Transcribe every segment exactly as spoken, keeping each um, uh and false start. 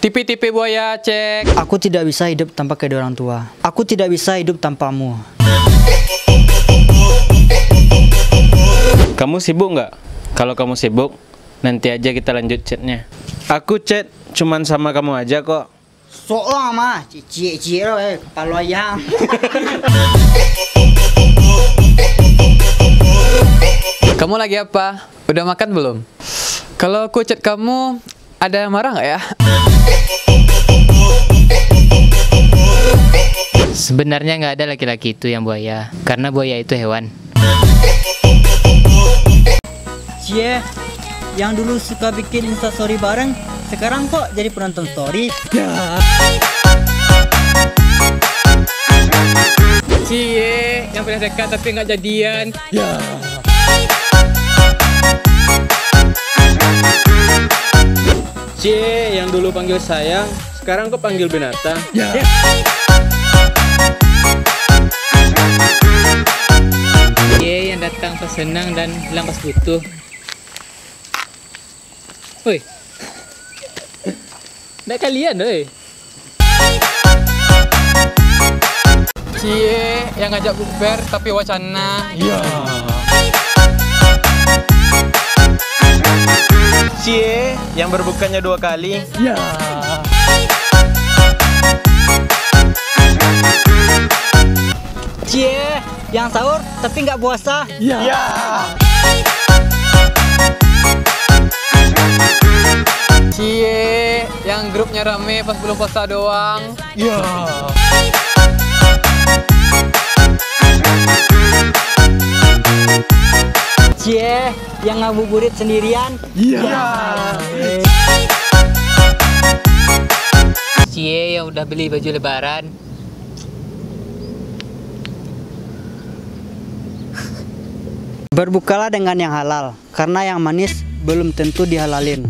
Tipi-tipi buaya, cek. Aku tidak bisa hidup tanpa kedua orang tua. Aku tidak bisa hidup tanpamu. Kamu sibuk nggak? Kalau kamu sibuk, nanti aja kita lanjut chatnya. Aku chat cuman sama kamu aja kok. Sok lah mah, cicik-cicik lo, eh, kepala ayam. Kamu lagi apa? Udah makan belum? Kalau aku chat kamu, ada yang marah nggak ya? Sebenarnya nggak ada laki-laki itu yang buaya, karena buaya itu hewan. Cie, yang dulu suka bikin Insta story bareng, sekarang kok jadi penonton story? Cie, yang pernah dekat tapi nggak jadian. Cie, yang dulu panggil sayang, sekarang kok panggil binatang? Cie, yang datang pas senang dan hilang pas butuh. Woi. Ndak kalian, woi. Cie, yang ngajak bukber tapi wacana. Cie, yang berbukannya dua kali. Cie, yang sahur tapi nggak puasa. Cie, yang grupnya rame pas belum puasa doang. Cie, yang ngabuburit sendirian. Cie, yang udah beli baju lebaran. Berbukalah dengan yang halal, karena yang manis belum tentu dihalalin.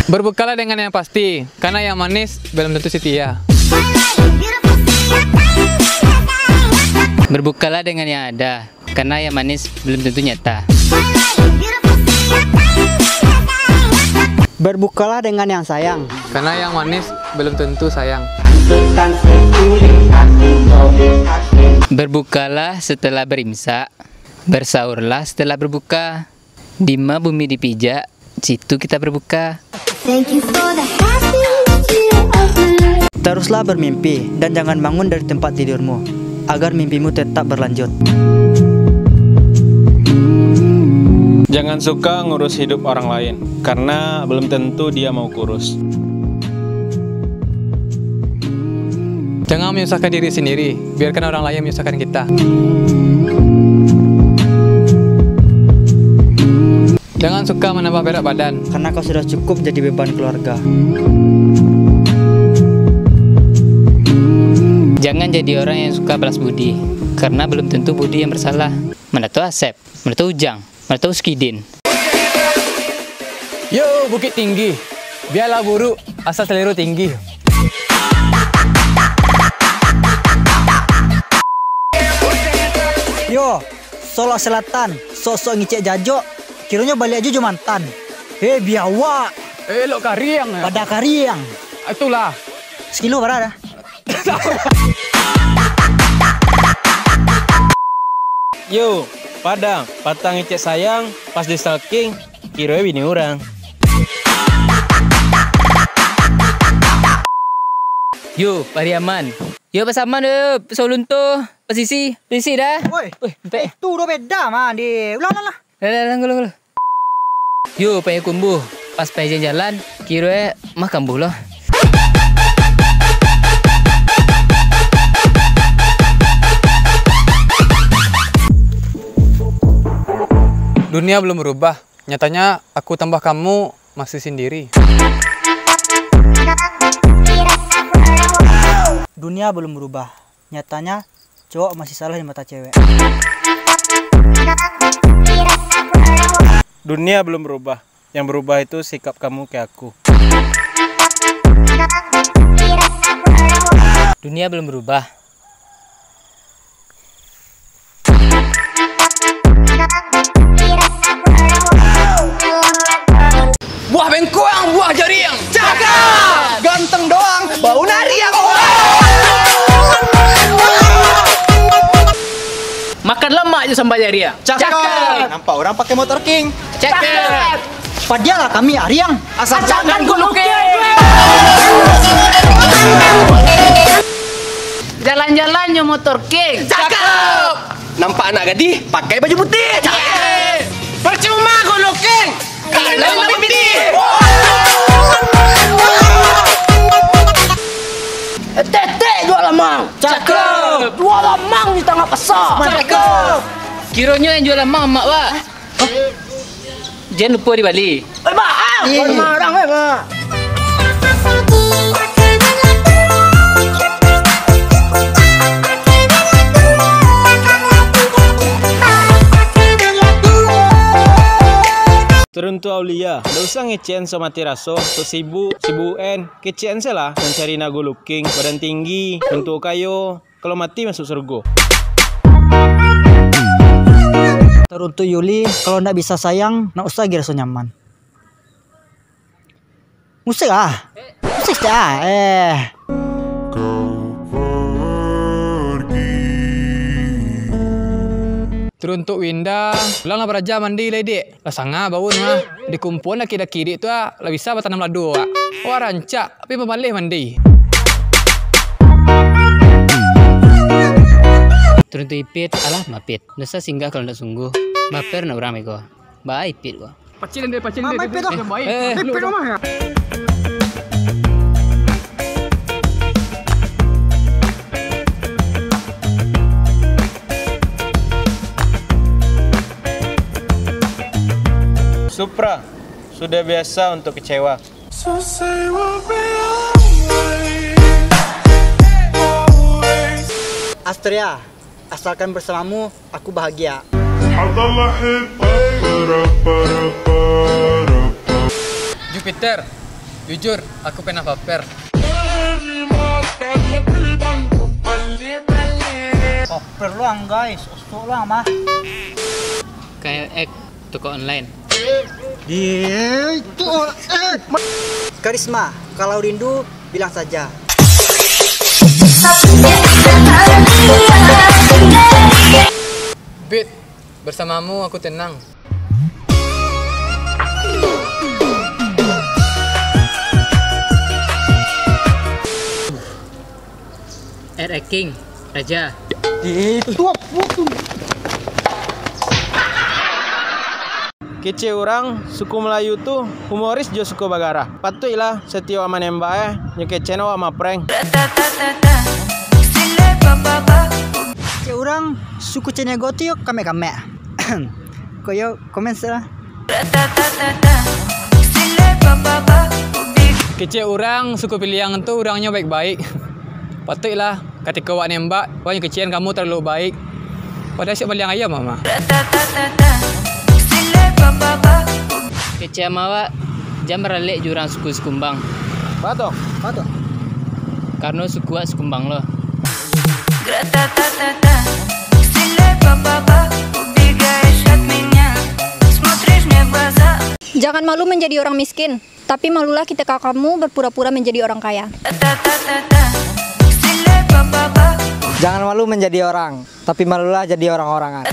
Berbukalah dengan yang pasti, karena yang manis belum tentu setia. Berbukalah dengan yang ada, karena yang manis belum tentu nyata. Berbukalah dengan yang sayang. Karena yang manis belum tentu sayang. Berbukalah setelah berimsak, bersahurlah setelah berbuka. Dima bumi dipijak, situ kita berbuka. Thank you for the happiest year of my life. Teruslah bermimpi dan jangan bangun dari tempat tidurmu, agar mimpimu tetap berlanjut. Jangan suka ngurus hidup orang lain, karena belum tentu dia mau kurus. Jangan menyusahkan diri sendiri, biarkan orang lain menyusahkan kita. Jangan suka menambah berat badan. Karena kau sudah cukup jadi beban keluarga. Jangan jadi orang yang suka balas budi, karena belum tentu budi yang bersalah. Mana tahu Asep, mana tahu Ujang, mana tahu Skidin. Yo, Bukit Tinggi, biarlah buruk, asal selero tinggi. Yo, Solok Selatan, sok-sok ngicek jajok, kironyo baliak jo jo mantan. Hei, biawak. Eh, elok kariang, ya? Pada kariang. Itulah. Sekilo bara dah. Yo, Padang, patang ngicek sayang, pas di stalking, kironyo bini urang. Yo, Pariaman. Yo, Pasaman, yo, Solunto, Pasisi, Pasisi dah. Woi, woi, bek. Itu udah beda, Man, di. Ulang, ulang, ulang. Lah, lah, lah, ulang, ulang. Yo, Payakumbuh, pas paejan jalan, kiro e mah kambuh lo. Dunia belum berubah, nyatanya aku tambah kamu masih sendiri. Dunia belum berubah, nyatanya cowok masih salah di mata cewek. Dunia belum berubah. Yang berubah itu sikap kamu ke aku. Dunia belum berubah. Buah bengkuang, buah jariang. Cakap! Ganteng doang, bau nariang. Makan lamak jo sambal jariang. Cakap! Nampak urang pakai motor King. Cakap! Padialah kami ariang. Asalkan Guluking. Jalan-jalan jo motor King. Cakap! Nampak anak gadih pakai baju putih. Cakap! Percuma Guluking. Kalau pipih. Etek-etek jual lamang. Cakep. Jual lamang di tangah pasar. Cakep. Kironyo yang jual lamang amak, Wak. Jan lupo dibali. Eh, Mak, ah, iya. Marah, eh, Mak. Teruntuk Aulia, ndak usah ngecekan sok mati raso, sok sibuk, sibuk U N, kecekan se lah mancari nak Guluking, badan tinggi, mintuo kayo, kalau mati masuk surgo. Teruntuk Yuli, kalau ndak bisa sayang, ndak usah agi raso nyaman. Musik ah. Musik ah. Eh. Teruntuk Winda, pulanglah baraja mandi lai, Dik. Lah sanga baun mah. Dikumpuan laki-laki Dik tu ah, lah bisa batanam lado ah. Wah rancak, tapi pamaleh mandi. Teruntuk Ipit, alah mapit. Dosa singgah kalau ndak sungguh. Baper nak urang beko. Ba Ipit ko. Pacik deh, pacik deh. Mamai pit tu. Eh, eh, Ipit lu, lu. Mamai ya? Supra, sudah biasa untuk kecewa. Astria, asalkan bersamamu, aku bahagia. Jupiter, jujur, aku pernah baper. Baper lu ang, guys, osok lu ang mah. K L X, toko online. Dia itu, eh, ma- Karisma, kalau rindu, bilang saja. Bit, bersamamu aku tenang. R A King, Raja. Itu. Kecek urang, suku Melayu tu humoris jo suko bagarah. Patuiklah satiok awak manembak, eh, nyo kecek awak maprank. Kecek urang, suku Caniago tu yo kamek-kamek. Kok yo komen se lah. Kecek urang, suku Piliang tu urangnyo baik-baik. Patuiklah, katiko awak nembak, awak nyo kecekan kamu talalu baik. Padahal siap baliang ayam, mah. Kecek ama awak, jan baralek jo urang suku Sikumbang. Batua. Batua. Karano suku awak Sikumbang lo. Jangan malu menjadi orang miskin. Tapi malulah ketika kamu berpura-pura menjadi orang kaya. Jangan malu menjadi orang, tapi malulah jadi orang-orangan.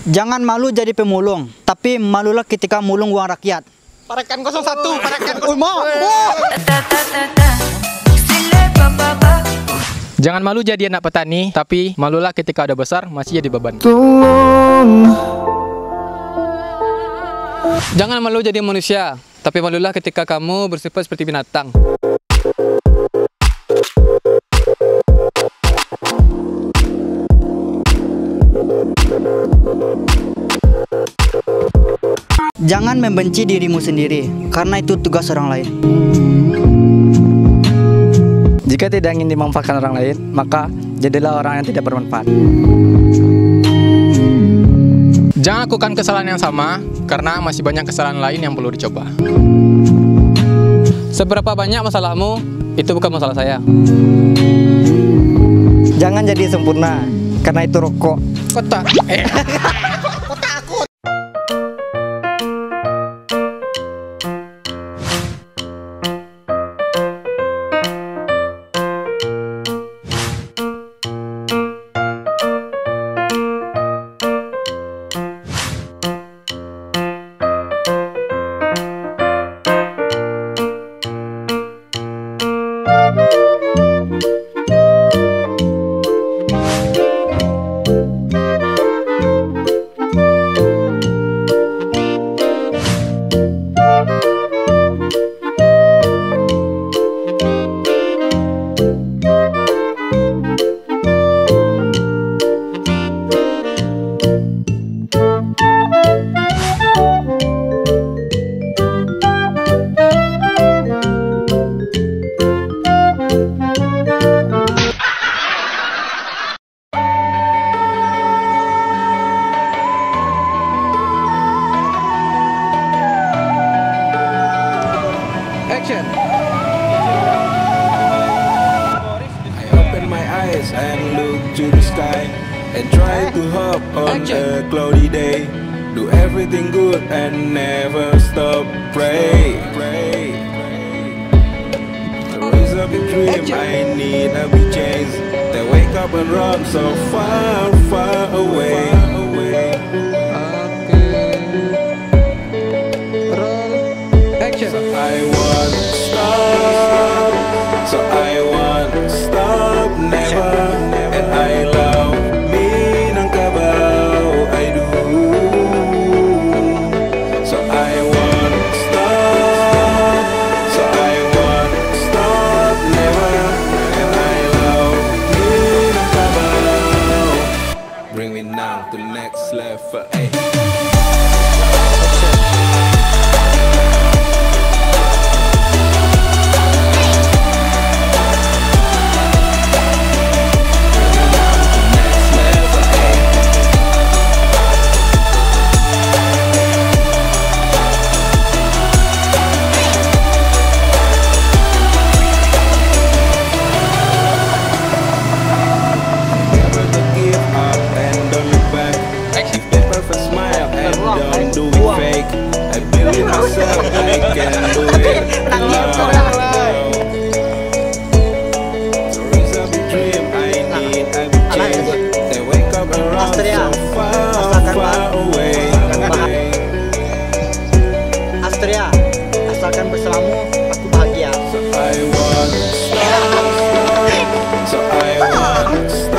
Jangan malu jadi pemulung, tapi malulah ketika mulung uang rakyat. Parakan kosong satu, parakan kosong. Jangan malu jadi anak petani, tapi malulah ketika udah besar masih jadi beban. Tolong. Jangan malu jadi manusia, tapi malulah ketika kamu bersifat seperti binatang. Jangan membenci dirimu sendiri, karena itu tugas orang lain. Jika tidak ingin dimanfaatkan orang lain, maka jadilah orang yang tidak bermanfaat. Jangan lakukan kesalahan yang sama, karena masih banyak kesalahan lain yang perlu dicoba. Seberapa banyak masalahmu, itu bukan masalah saya. Jangan jadi sempurna, karena itu rokok. Kotak. Eh. I open my eyes and look to the sky and try to hope on a cloudy day. Do everything good and never stop pray. Raise up a dream, I need a big change. Then wake up and run so far, far away. Oke. Roll. Action. So I won't stop. So I won't stop, never. And I love Minangkabau, I do. So I won't stop. So I won't stop, never. And I love Minangkabau. Bring me down to next level, ayy. Never to give up and don't look back. Give me perfect smile and don't do it fake. I believe myself, I can do it. Love. There is a dream I need, I will chase. Then wake up and run so far, far away. Astria, asalkan bersamamu, aku bahagia.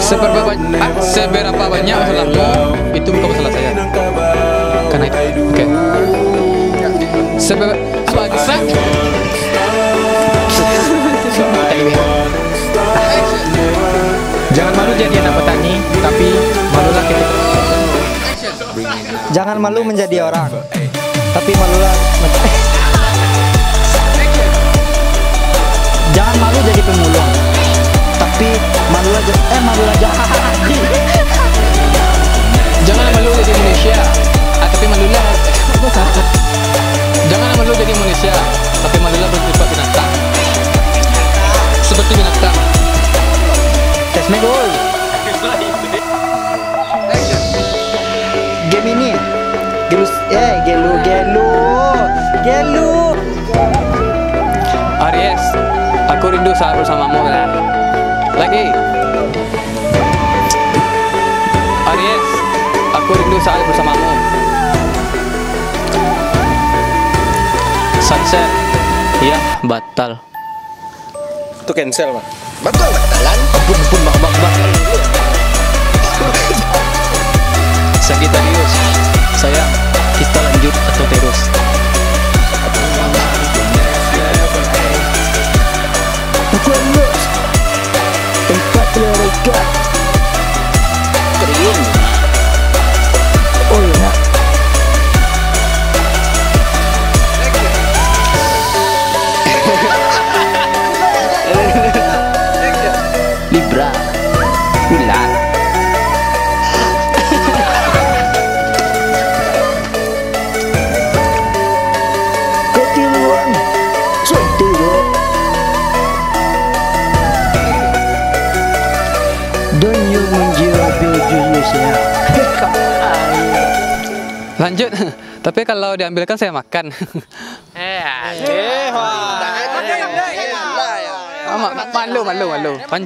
Seberapa ba-, ah, seberapa banyak masalahmu, itu bukan masalah saya. Karena itu, oke. Seberapa, apa, bisa? Jangan malu jadi anak petani, tapi malulah kita. Jangan malu menjadi orang, tapi malulah men-, jangan malu jadi pemulung, tapi malulah ja-, eh, malulah jadi. Jangan malu jadi manusia, ah, tapi malulah. Jangan malu jadi manusia, tapi malulah bersifat binatang. Seperti binatang. Tes me gol. Game ini, gelu, eh, gelu, gelu, gelu. Aries, aku rindu saat bersamamu, lah. Lagi. Aries, aku rindu saat bersamamu. Sunset, ya, batal. Tu cancel, Bang. Batal batalan. Ampun, ampun, Bang, Bang, Bang. Sagittarius, sayang, kita lanjut atau terus? Aku elok. Empat puluh ikat. Kering. Oh, iya. Libra. Ular. Ketiluan. Sotiro. Donyo menjiwa Bill Julius ya. Lanjut. Tapi kalau diambilkan saya makan. Eh, wah. Ah, ma-, malu, malu, malu. Pan-